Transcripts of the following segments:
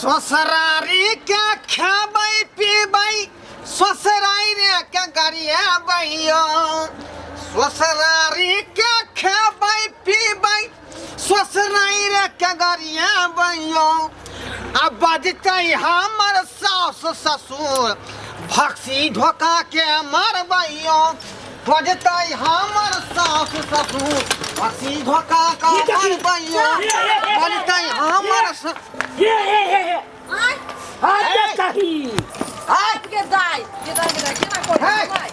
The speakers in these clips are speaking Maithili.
ससुरारी के खेबै पीबै ससुरारी के गरिएबै यौ ससुरारी के खेबै पीबै ससुरारी के गरिएबै यौ आ बजतै हमर सास ससुर भक्सी धोखा के मारबै यौ बजतै हमर सास ससुर भक्सी धोखा के मारबै यौ बजतै हमर स- हे हे हे हे आय आजे कही आय के दाय के दाय के दाय केना कोन हे। हाय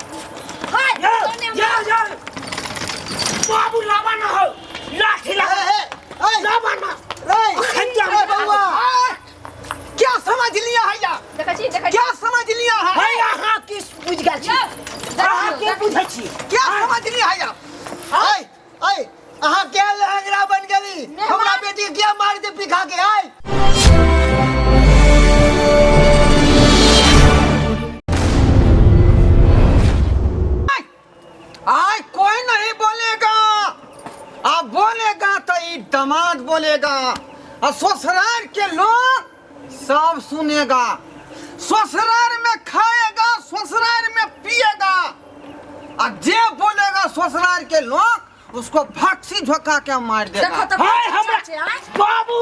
हाय यो यो यो बाबू लावा ना हो लाठी ए, लगा ए, ए, लावा ना रे, अखन जा ए, बौआ क्या समझ लिया है या देखै छी देखै छी क्या समझ लिया है हे अहाँ की बुझ गेल छी यौ, अहाँ की बुझै छी क्या समझ लिया है या आय आय अहाँ के लहंगरा बन गेली हमरा बेटी के क्या मार दे पिखा के आय आज कोई नहीं बोलेगा आप बोलेगा तो ये दामाद बोलेगा और ससुराल के लोग सब सुनेगा ससुराल में खाएगा ससुराल में पिएगा और जे बोलेगा ससुराल के लोग उसको भक्सी झोंका के मार देगा देखो तो हाय हमरा छै, आय। बाबू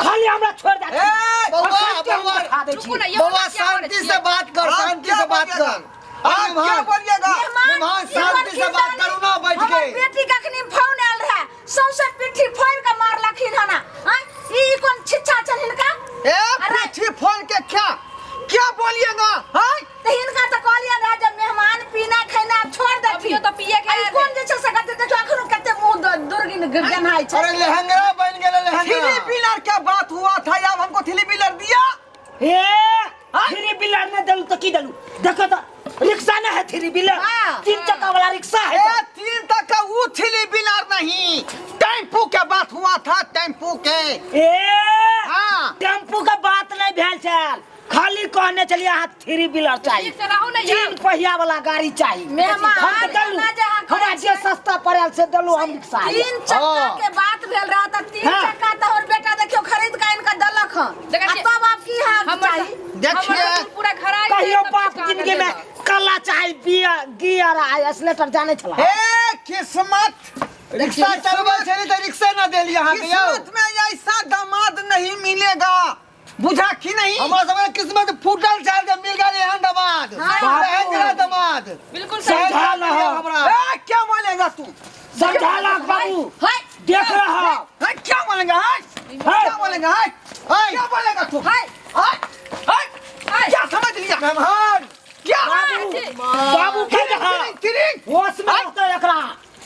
खाली हमरा छोड़ दे ए, बौआ, बौआ, रुकू ना यौ बौआ शांति से बात कर आप शांति क्या से बात बोलिएगा? कर आप क्या बोलिएगा मेहमान, शांति से बात करू ना बैठ हमर के। बेटी के अखनी फोन आयल रहे सौंसे पिट्ठी फोड़ के मारलखिन हना आय ई कोन छिच्छा छन हिनका ए अरे। पीछे फोन के क्या क्या बोलिएगा हाँ तऽ हिनका तऽ कहलियनि रहे जे मेहमान पीना खैना छोड़ देथिन अभियो तऽ पिए के आ ई आयल कोन जे छै से कते देखियौ अखनो कते मुंह दुर्गिन गन्हाइ छै अरे लहंगरा बन गेलै थ्री लहंगरा व्हीलर क्या बात हुआ था यार हमको थ्री व्हीलर दिया हे थ्री व्हीलर ने देलू तऽ की देलू देखो तऽ रिक्शा ने है थ्री व्हीलर हाँ। तीन चक्का वाला रिक्शा है ए तीन तक का वो थ्री व्हीलर नहीं टेम्पू के बात हुआ था टेम्पू के ए हाँ। टेम्पू के बात नहीं भेल छल खाली कहने चलिए अहाँ थ्री व्हीलर चाहिए ठीक से रहू ने यौ। तीन पहिया वाला गाड़ी चाहिए मेहमान, हम तऽ देलू एना जे अहाँ हमरा करै जे सस्ता पड़ल से देलू हम रिक्शा तीन चक्का हाँ। के बात भेल रहा तऽ तीन हाँ। चक्का तऽ हमर बेटा देखियौ खरीद के आनि कऽ देलक हन देखै आ छियै। तब आब की हाल हमर चाही देखिए। हमर ससुर पूरा घर आइ कहियो बाप जिंदगी में कला चाहे बियर गियर आ स्लेटर जाने छला ए किस्मत रिक्शा चलबै छली तऽ रिक्शा ना देली अहाँके यौ किस्मत में ऐसा दामाद नहीं मिलेगा बुझा कि नहीं हमरा सबके किस्मत फूटल छल जे मिल गेल एहन दामाद हाँ। लहंगरा दामाद बिल्कुल सही समझा लहो हमरा ए, क्या बोलेगा तू समझा ला बाबू हाय देख रहा ए, क्या बोलेगा हाय? क्या बोलेगा हाय? हाय। क्या बोलेगा तू हाय। हाय? हाय? हाय। क्या समझ लिया मेहमान क्या बाबू बाबू के रहा तिरिंग होश में रहते एकरा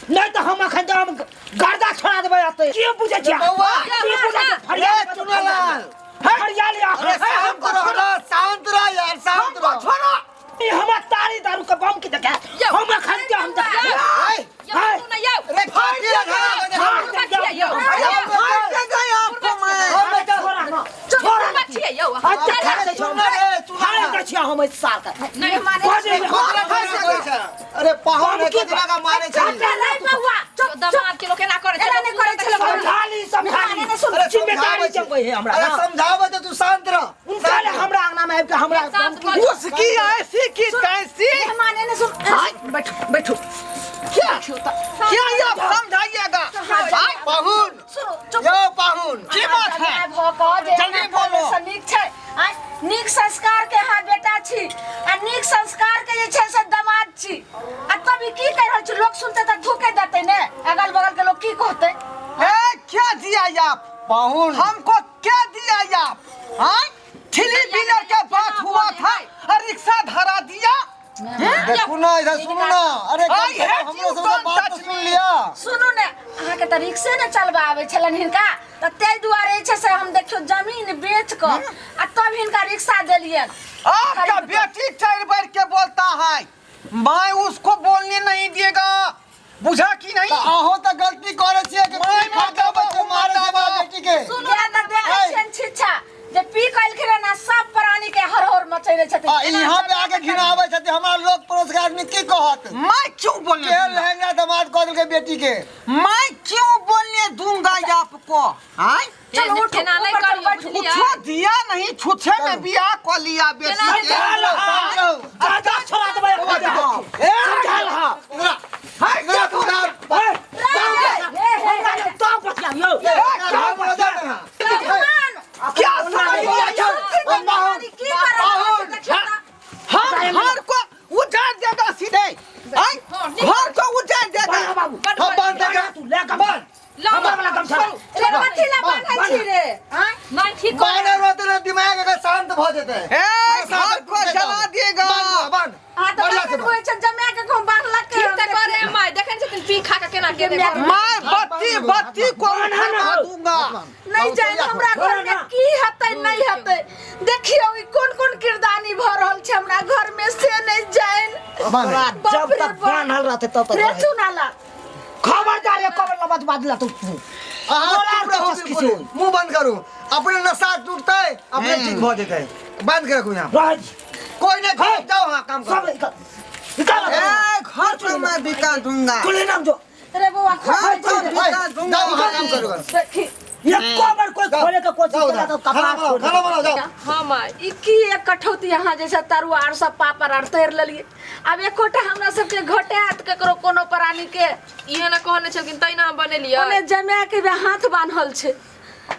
नहीं तो हम अखन तो हम गर्दा छोड़ा देबै एते के बुझै छियै बौआ। के बुझै छियै? फरिया ए चुनालाल फरिया लिया अरे शांत रहो ना शांत रह यार शांत हमको रहो छोड़ो ई हमर तारी दारू के बम के देखे यौ। हम अखन के हम देखे यौ। आय, यौ तू ना यौ अरे फाड़ दिया घर यौ अरे फाड़ देगा आपको मैं हम बेटा छोड़ा ना छोड़ा ना छियै यौ अच्छा अरे चुना रे चुना फाड़ दै छियै हम इस साल के नहीं बाजे खोदरा खोदरा छै अरे पाहुन बम की कतना का मारे छै नहीं बौआ चुप दमाद के लोग एना करै छै एना नहि करै छै लोक। समझाली समझाली मेहमान सुन। अरे जिम्मेदारी समझाबै चलबै है हमरा अरे ना। समझाबै तऽ तू शांत रह उनका ले हमरा अंगना में आबि के हमरा शांत बम की- भऽ उसकी ऐसी की तैसी मेहमान एने सुन बैठो बैठो क्या क्या ये आप समझाइएगा हाँ, पाहुन सुनो चुप यौ पाहुन की बात है भऽ कऽ जे जल्दी एना बोलो। करबै से नीक छै आँय, नीक संस्कार के अहाँ बेटा छी आ नीक संस्कार के जे छै से दमाद छी आ तब ई की कहि रहल छी लोक सुनते तऽ थूके देतै ने अगल बगल के लोक की कहतै ए क्या दिया ये आप पाहुन हमको क्या दिया ये आप हाँ थ्री व्हीलर का बात हुआ था और रिक्शा धरा दिया देखू ना इधर सुनू ना अरे कम I से कम hate हमरो you, सबके don't बात touch तऽ सुन me. लिअ सुनू ने अहाँके तऽ रिक्शे ने चलबा आबै छलनि हिनका तऽ ताहि दुआरे जे छै से हम देखियौ जमीन बेच कऽ आ तब हिनका रिक्शा देलियनि आपका बेटी चढ़ बैठ के बोलता है मैं उसको बोलने नहीं देगा बुझा कि नहीं तऽ अहूँ तऽ गलती करै छियै कि माय पी खा के अबै छियै, मारै छियै हमरा बेटी के किया तऽ देखै छियनि छिच्छा जे पी कलखिन हन आ सब प्राणी के हरहोर मचेने छथिन आ यहाँ पे आके घिनाबै छथिन हमरा लोक पड़ोस के आदमी की कहत मैं क्यों बोलने के दूंगा? लहंगा दामाद कह देलकै बेटी के मैं क्यों बोलने दूंगा ये आपको हाँ चलो उठो एना नहि ऊपर चलो करियौ, बैठो बुझलियै? कुछो दिया नहीं छुछे में बियाह क लिया बेटी के। समझाल हा दादा छोड़ा देबै समझाल हा हाय, इधर तू उधर। ए, हमरा के तो बतियाबियौ मेहमान क्या समझ लिया की कर रहल छै देखियौ तऽ। हम घर को उजाड़ देगा सीधे आय, घर को उजाड़ देगा बाबू बड हाँ, बांध देगा। तू ले गमछा लाओ हमर वाला गमछा रे कथी ला बान्है छी रे आँय? नहीं ठीक करे बानर रहते ना दिमाग अगर शांत भ जेतै ए घर को जला देगा बांध अहाँ तऽ बढ़िया से बान्हल होइ छै जमा के घूम बान्हलक के ठीक तऽ करे माय देखै ने छथिन पी खा के केना के माय, मैं बत्ती बत्ती को उठा दूंगा नहीं जानि हमरा घर में की हेतै नहीं हेतै देखियौ ई कोन कोन किरदानी भऽ रहल छै हमरा घर में से नहीं जानि बांध जब बाप रे तक बाप। बान्हल रहते तब तक रे रहे। चुनाला खबरदार एक खबर लबत बादला तू तू अहाँ बोला चुप रहू चस्की बिल्कुल। से। मुंह बंद करू अपने नशा टूटतै अपने ठीक भ जेतै बंद के रखू यहाँ रह जी कोई नहीं घर जाओ हाँ काम सब करो निकल निकल ए घर को मैं बिका दूंगा चले नाम जो रे बौआ घर को बिका दूंगा जाओ हाँ काम करू देखी एको बार कोई खोले के कोशिश जाओ करा तो उधर। खाना कपार बनाओ फोड़ खाना बनाओ जाओ हाँ माय ई की एक कठौती अहाँ जैसे तरुआ आर सब पापड़ आर तैर लेलियै आब एकोटा हमरा सबके घटायत ककरो कोनो प्राणी के इहे ने कहने छलखिन तै ना हम बनेलियै ओने जमा के बे हाथ बान्हल छै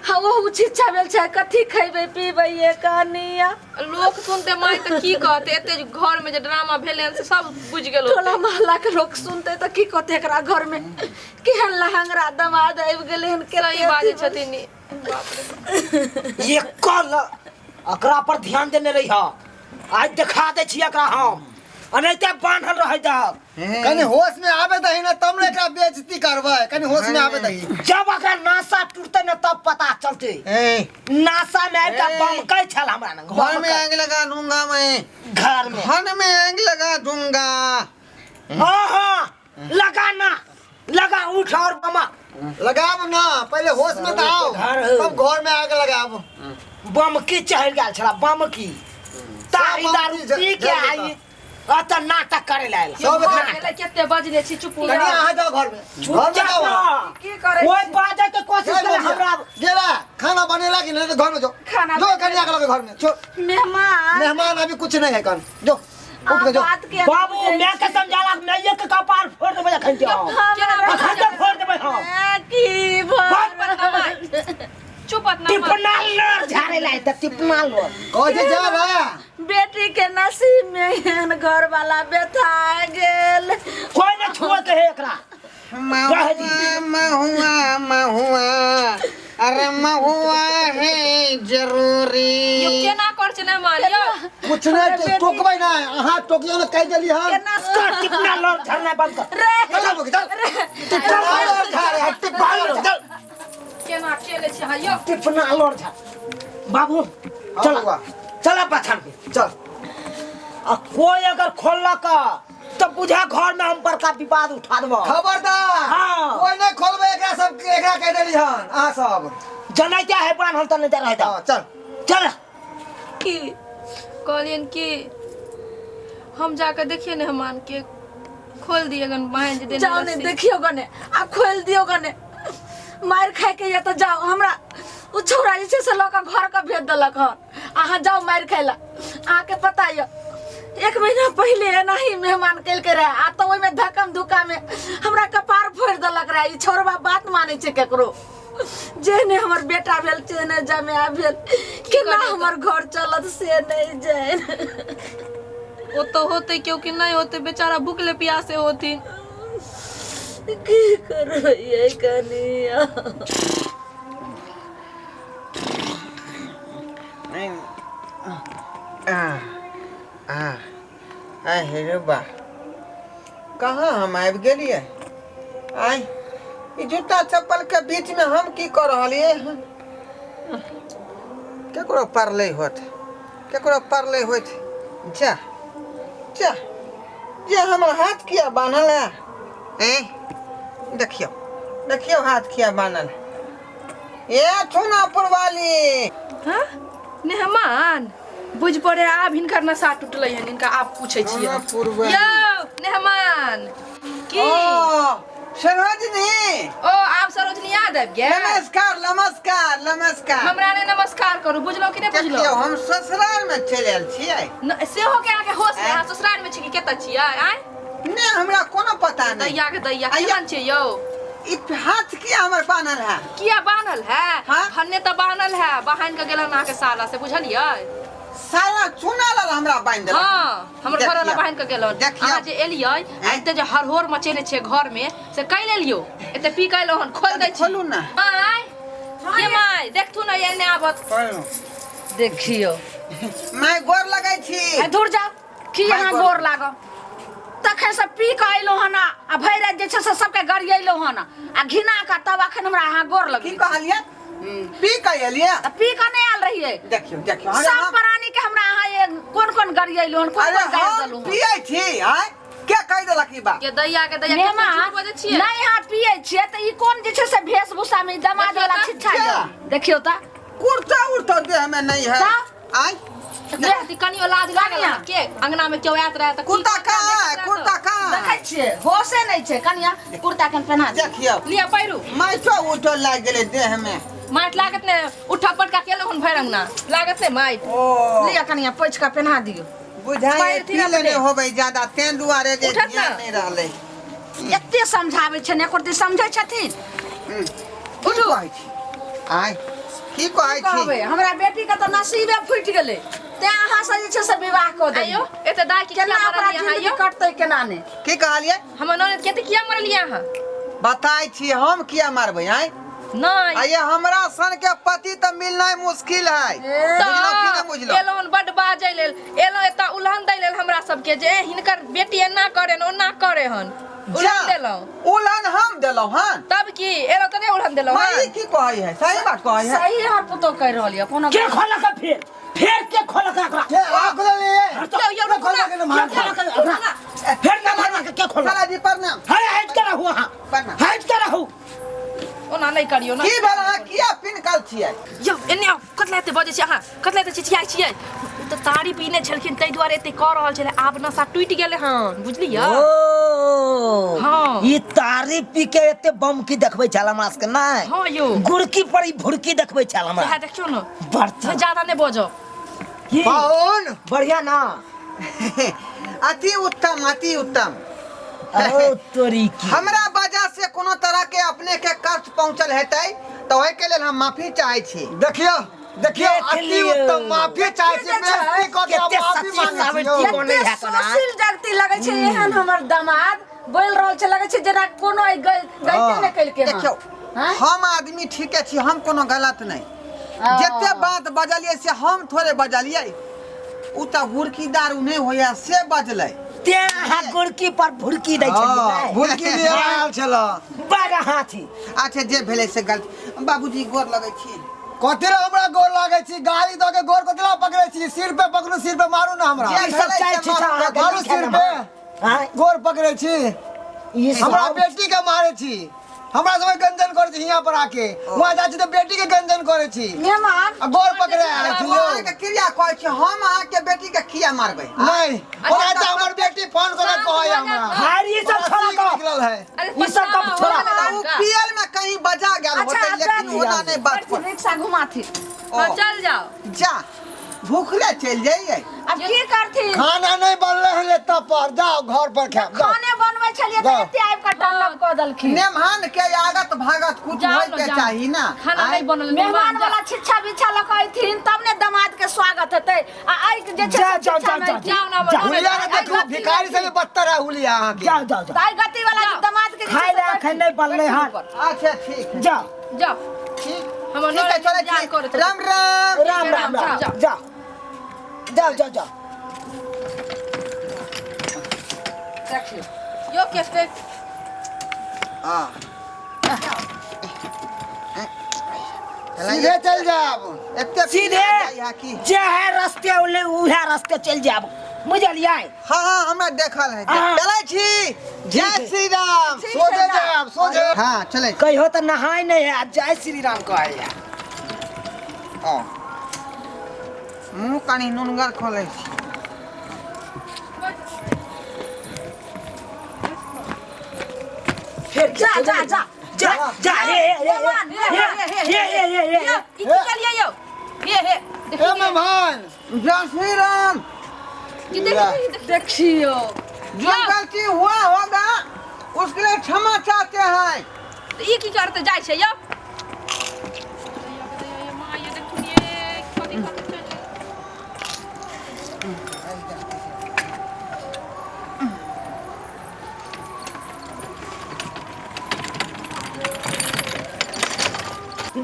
हाँ ओहो छिच्छा भेल छै कथी खैबै पीबै ये कनिया लोक सुनते माय तऽ की कहते एते जे घर में जे ड्रामा भेलै हन से सब बुझि गेल होतै। टोला मोहल्ला के लोक सुनते तऽ की कहते एकरा घर में केहन लहंगरा दमाद आबि गेलै हन सही बाजै छथिन ई। बाप रे ये कल एकरा पर ध्यान देने रही हा आज देखा दे छी एकरा हम अनैते बान्हल रहै दहक कनी होश में आबे दही ना तब ने एकरा बेइज्जती करबै कनी होश में आबे दही जब एकरा नासा टूटते न तब पता चलते ए नासा में आबि कऽ ए। बमकै छल हमरा लग घर में आग लगा दूंगा मैं घर में घर में आग लगा दूंगा हाँ हाँ लगा ना लगा उठ और बमक लगाब ना पहले होश में तो आओ घर हो। तब घर में आग लगाब बमकी चढ़ गेल छला बमकी तारी बमकी दारू पी के जल आई अत नाटक करे ला आयल। सब घर गेलै कते बजने छी चुप हो कनी जाउ। अहाँ जाओ घर में घर में चुपचाप जाओ अहाँ। रह। की करै कोई बाजे के कोशिश जाओ करे मम्मी। हमरा गेला खाना बनेला कि नहीं तो घर में जाओ खाना जो कनिया के लगे घर में जो मेहमान मेहमान अभी कुछ नहीं है कन जो उठ के जो बात के बाबू मैं के समझाला मैं ये के कपार फोड़ देबै अखन के हम केना अखन के फोड़ देबै हम की बात पर ना माय। चुप हत ना माय। टिपना लोर झाड़े ला त टिपना लोर कहे जा रहा बेटी के नसीब में एहन घर वाला बेथा गेल कोई न छुए के है एकरा महुआ महुआ महुआ अरे महुआ है जरूरी यौ केना कर छै ना मान यौ कुछ नहीं टोकबै ना अहाँ टोकियो ने कहि देली हन केना कर टिपना लोर झाड़ना बंद कर रे चल बुक चल टिपना लोर झाड़े टिपना लोर चल केना केले छी अहाँ यौ टिपना लोर झाड़ बाबू चल बउआ। चल पाछान पे चल आ कोई अगर खोललक तो बुझा घर में हम बड़का विवाद उठा देबो खबरदार हाँ। कोई नहीं खोलबै एकरा सब एकरा कहि देली हन अहाँ सब जनैते है बान्हल त नहीं रह हाँ, चल चल की कहलियनि कि हम जाके देखिए ने हमान के खोल दिए गन बांध देने जाओ ने रस्सी। देखियो गने आ खोल दियो गने मार खाए के या तो जाओ हमरा उ छौड़ा जे छै से लऽ कऽ घर के भेज देलक हन अहाँ जाओ मार खाय ला अहाँके पता यऽ एक महीना पहिले एनाही मेहमान केलकै रहे आ तऽ ओहिमे धक्कम धुक्का में हमरा कपार फोड़ि देलक रहे ई छौड़बा बात मानै छै केकरो जेहने हमर बेटा भेल तेहने जमाय भेल केना हमर घर चलत से नहि जानि ओ तो होते क्यों कि नहीं होते बेचारा भूखले प्यासे होथिन की करबै ये कनिया आ आ आ हे रे बा कहाँ हम आबि गेलियै आइ ई जूता चप्पल के बीच में हम की कऽ रहलियै हन केकरो पड़लै होत केकरो पड़लै होत जा जा जे हमर हाथ किया बान्हल है ए देखियौ देखियौ हाथ किया बान्हल है ए चुनापुर वाली हाँ मेहमान बुझ पड़े आब हिनकर नशा टूटलै हन हिनका आब पूछै छियै चुनापुर वाली यौ मेहमान की ओ, सरोजनी। ओ आब सरोजनी याद आबि गेल। नमस्कार नमस्कार नमस्कार। हमरा ने नमस्कार करू, बुझलहुँ कि नहि देखियौ बुझलहुँ? हम ससुराल में चलि आयल छियै। सेहो के अहाँके होश नहि, अहाँ ससुराल में छी कि कतऽ छियै? आँय नहि हमरा कोनो पता नहि। दैया के दैया आइया। केहन छियै यौ? ई हाथ किया हमर बान्हल है? किया बान्हल है? हाँ? भन्ने तऽ बान्हल है, बहानि कऽ गेलन अहाँके साला से, बुझलियै? साला चूना लाल हमरा बान्हि देलक। हाँ, हमर घर वाला देखियौ। बान्हि कऽ गेलन। देखियौ। अहाँ जे एलियै आ एते जे हरहोर मचेने छियै घर में से कै लेलियौ? एते पी के एलहुँ हन, खोल दै छी। खोलू ना। माय ये माय देखथु ने एने आबत। देखियौ माय गोर लगै छी। आ दूर जाउ, की माय अहाँ गोर- गोर लागब? तखन से पी कऽ अयलहुँ हन आ भरि राति जे छै से सबके गरियेलहुँ हन आ घिना कऽ तब अखन हमरा अहाँ गोर की लगै। कहलियै? पी के एलियै? तऽ पी कऽ नहि आयल रहियै। देखियौ देखियौ, अरे सब हम- प्राणी के हमरा अहाँ ये कोन कोन गरियेलहुँ हन, कोन अरे कोन गारि हम देलहुँ हन? पियै छी आँय? के कहि देलक ई बात? के दैया के दैया नेमा कते झूठ बजै छियै? नहि अहाँ पियै छियै तऽ ई कोन जे छै से वेशभूषा में दमाद देखियौ वाला तऽ। छिच्छा क्या? यऽ। देखियौ तऽ। कुर्ता उर्ता देह में नहीं है। तऽ? आँय? देखती कनियो लाज लागल कनिया। अहाँ के अंगना में केओ आयत रहे तऽ की कुर्ता करता कहाँ है? देखत रहत। कुर्ता कहाँ है? देखै छियै होशे नहि छै। कनिया कुर्ता कन पहना दियौ। देखियौ लिअ पैरू। माइटो उटो लागि गेलै देह में। माटि लागत ने, उठा पटका केलहुँ हन भरि अंगना, लागत ने माटि। ओ लिअ कनिया पोछि कऽ पहना दियौ। बुझाइ पैर पी थिन लेने अपने। होबै ज्यादा तें दुआरे जे उठत ध्यान ना। नहि रहलै। एते समझाबै छै एको रत्ती समझै छथिन? उठू कहै छी आँय, की कहै छी? कहबै हमरा बेटी के तऽ नसीबे फूटि गेलै तें अहाँ से जे छै से विवाह कऽ आइयो देलियै। एते दाइ के केना किया ओकरा मरलियै अहाँ जिंदगी यौ? कटतै केना नहि? की कहलियै? हमर ननद के एते किया मरलियै अहाँ? बताइ छी हम किया मारबै आँय? नहि आइये हमरा सन के पति तऽ मिलनाइ मुश्किल है। बुझलहुँ कि नहि बुझलहुँ? एलहुँ हन बड्ड बाजै लेल, एलहुँ एतऽ उलहन दै लेल हमरा सबके जे ए, हिनकर बेटी एना करे हन ओना करे हन, उलहन देलहुँ। उलहन हम देलहुँ हन? तब की एलहुँ तऽ नहि उलहन देलहुँ माँ ई हन? की कहै है? सही बात कहै है। सही हमर पुतोह कहि रहल यऽ कोनो के खोलक है फेर? फेर के खोलक है एकरा? के आ खोललियै? यौ, यौ, रुकू ना, खोलक ने मार। के खोलक है एकरा? फेर ना मारना के के खोलक? साला जी प्रणाम। हरे हट के रहू अहाँ, प्रणाम। हट के रहू। ओना नहि करियौ ना। की भेल अहाँ किया पिनकल छियै? यौ एने आउ, कतला एते बजै छियै अहाँ? कतला एते चिचियाइ छियै? ओ तऽ तारी पीने छलखिन ताहि दुआरे एते कऽ रहल छलै, आब नशा टूटि गेलै हन, बुझलियै? ओ हाँ। ई तारी पी के एते बम की देखबै छल हमरा सबके नहि? हाँ यौ। गुड़की पर ई भुड़की देखबै छल हमरा। सएह देखियौ ने। बर्तन। से ज्यादा नहि बजब। की? पाहुन। बढ़िया ना? अति उत्तम अति उत्तम। ओ तोरी की। हमरा वजह से कोनो तरह के अपने के कष्ट पहुंचल हेतै तऽ ओहि के लेल हम माफी चाहै छी। देखियौ देखियौ देख अति लियौ। उत्तम माफी चाहै छी, कते छै? बेइज्जती कऽ के कते माफी सच्ची मांगै छी साबित यौ। की बनै एते है कोना? सुशील जगती लगै छै एहन हमर दामाद बोलि रहल छै, लगै छै जेना कोनो एहि गलती नहि केलकै हन। देखियौ हाँ? हम आदमी ठीके छी, हम कोनो गलत नहि। ओ। जते बात बजलियै से हम थोड़े बजलियै, उ तऽ गुड़की दारू नहि होइया से बजलै। तें अहाँ गुड़की पर भुड़की दै छलियै हाँ, नहि? भुलकी लिए आयल छल। बड़ हाथी। अच्छा जे भेलै से गलती। बाबूजी गोर लगै छी। कथी लए हमरा गोर लागै छी? गाली दऽ के गोर कथी लए पकड़ै छी? सिर पे पकड़ू, सिर पे मारू ना हमरा। जे ई सब भेलै चारि से छिछा माफ अहाँके कऽ मारू दियौ। सिर पे। आँय? गोर पकड़ै छी। ई सब हमरा बेटी के मारै छी, हमरा सबके गंजन करै छी हियाँ पर आके, वहाँ जाइ छी तऽ बेटी के गंजन करै छी मेहमान आ गोर पकड़े आयल छी हम यौ। अहाँके क्रिया कहै छी, हम अहाँके बेटी के किया मारबै? नहीं, ओना तऽ हमर बेटी फोन कऽ के कहै हमरा। भारी ई सब ओकरा छोड़ा सीख कऽ। निकलल है। अरे ई सब पछतावा कब छोड़ा? हो गेलै उ हुनका। पियल में कहीं बजा गेल अच्छा, होतै, लेकिन जाथि। ओना नहि बात पर। रिक्शा घुमाथि। हाँ, ओ, चल जाओ। जा भूखले चलि जाइए। अब की करथिन? खाना नहीं बनले है एतऽ पर, जाओ घर पर खायब, जाओ। खाने बनबै छलियै तऽ जाओ। एते आबि कऽ टन्नब कऽ देलखिन। नेमहान के आगत भागत कुछ जाओ होय न, के जाओ। चाही ना। खाना आँय? नहीं बनल मेहमान जाओ। वाला छिच्छा बिच्छा लऽ कऽ अयथिन तब ने दामाद के स्वागत हेतै आ आइ जे छै जा, से जा, छिच्छा जा, मे जा, अयथिन। जाओ ना, जा। ननद, हुलिया ने आइ देखू, गति भिखारी से भी बदतर है हुलिया अहाँके। जाओ जाओ जाओ। तऽ आइ गति वाला जाओ। दामाद के जे छै खाय से लए एखन नहि बनलै हन। ऊपर। अच्छा ठीक है। जाओ जाओ। ठीक हमर ठीक है, ननद चलै इंतजार छी। करैत राम राम। राम राम राम। जाओ। जाओ जाओ जाओ जाओ। देखियौ यो केते आ सीधे चल जायब। एते सीधे जाइहा की? जे है रास्ते उले उहे रास्ते चलि जायब, बुझलियै? हाँ हाँ हमरा देखल है। हाँ। चलै छी, जय श्री राम। सोझे जायब, सोझे। हाँ चलै छी। कहियो तऽ नहाय नहि है, जय श्री राम कहै है। ओ मुँह कनि नुनगर खोलै छी। फेर जा जा जा जा जा हे हे हे हे हे हे हे यौ, ई की कहलियै यौ हे हे ए मेहमान जय श्री राम की देखी देखी देखियो जो गलती हुआ होगा उसके लिए क्षमा चाहते हैं ई की करते जाइ छै यौ माँ ये देखू ये कथी करते चलि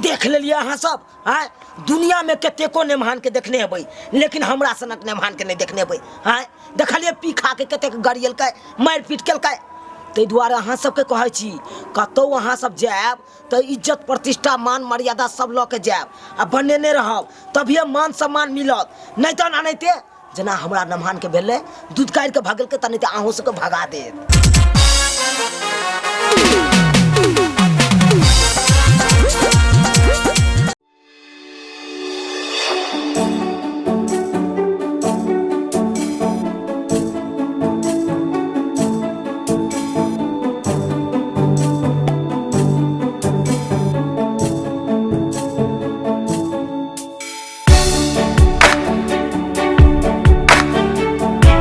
देख लेलियै अहाँ सब आँय दुनियामे कतेको नेमहानके देखने हेबै लेकिन हमरा सनक नेमहानके नहि देखने हेबै आँय देखलियै पी खा के कतेक गरियलकै मारि पीट केलकै ताहि दुआरे अहाँ सबके कहै छी कतहु अहाँ सब जायब तऽ इज्जत प्रतिष्ठा मान मर्यादा सब लऽ के जायब आ बनेने रहब तभिए मान सम्मान मिलत नहि तऽ एनाहिते जेना हमरा नमहानके भेलै दूध काढ़ि कऽ भगेलकै तऽ नहि तऽ अहूँ सबके भगा देत।